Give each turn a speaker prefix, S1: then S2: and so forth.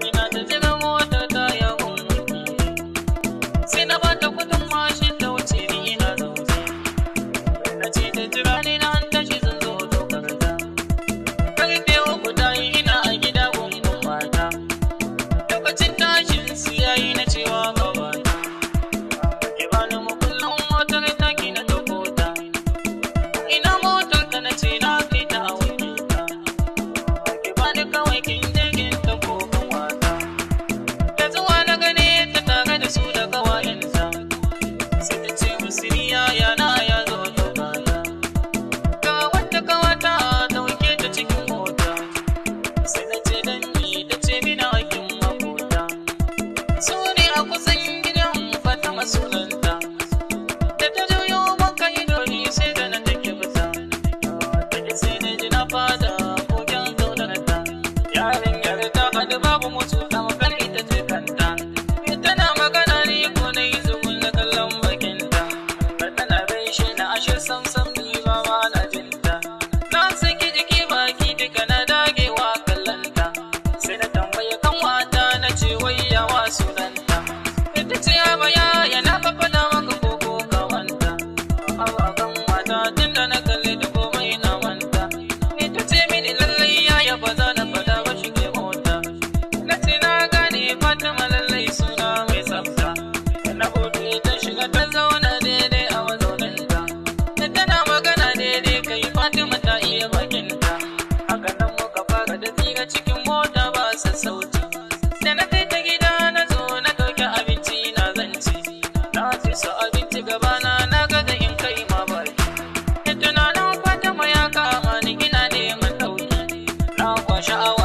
S1: Ina ta jira motar ta ya gunguki, sai na bata kudin mashin ta wuce ni ina zaune. Na ce ta jira ni na an tashi zan zo daukar ta. 3:00 ta yi ina a gida gungun mata. Lokacin tashin su yayi na cewa babata, ki bani makullin motar taki na dauko ta. Ina motar ka na ce na kai ta a wanke ta. Ki bani kawai kin je kin tako kan wata. Da zuwa na gane ta tare da su da kawayenta. Sai ta ce musu ni yaya na ya zo dauka ta. Ga wata kawata dauke ta cikin mota. Sai na ce dan ni ta ce mina hakin makota. Su ne a kusan gidan Fatima sunanta. Da ta juyo maka ido ni sai da na take fita. Take sai na ji na fada koken kaunarta. Yarinyar ta haɗu babu mutu tamkar ita ce kanta. Tana magana ni ko na yi zugun na kallon bakinta. Tana gaishe na ashe samsam ni ba ma na jinta. Na saki jiki baki duka na dagewa kallonta. Sai na tambaye kanwata na ce wai yawa sunanta. Ita ce baya yana faɗa maka koko kawanta. Awa kanwata tunda na kalle da komai na manta. Ita ce mini lallai yaya ba za na faɗa ba shige mota. Na ce na gane Fatima lallai suna mai tsafta. Na buɗe ta shiga ta zauna daidai a mazauninta. Da tana magana daidai kai Fatima ta iya bakinta. Haka nan muka fara da tsira cikin mota ba sassauci. Da na kai ta gida na zo na ɗauki abinci na zance. Na ci su abinci gabana na gaza in kai ma baki. Da tunanin Fatima ya kama ni ina neman ɗauki. Na kwashi awa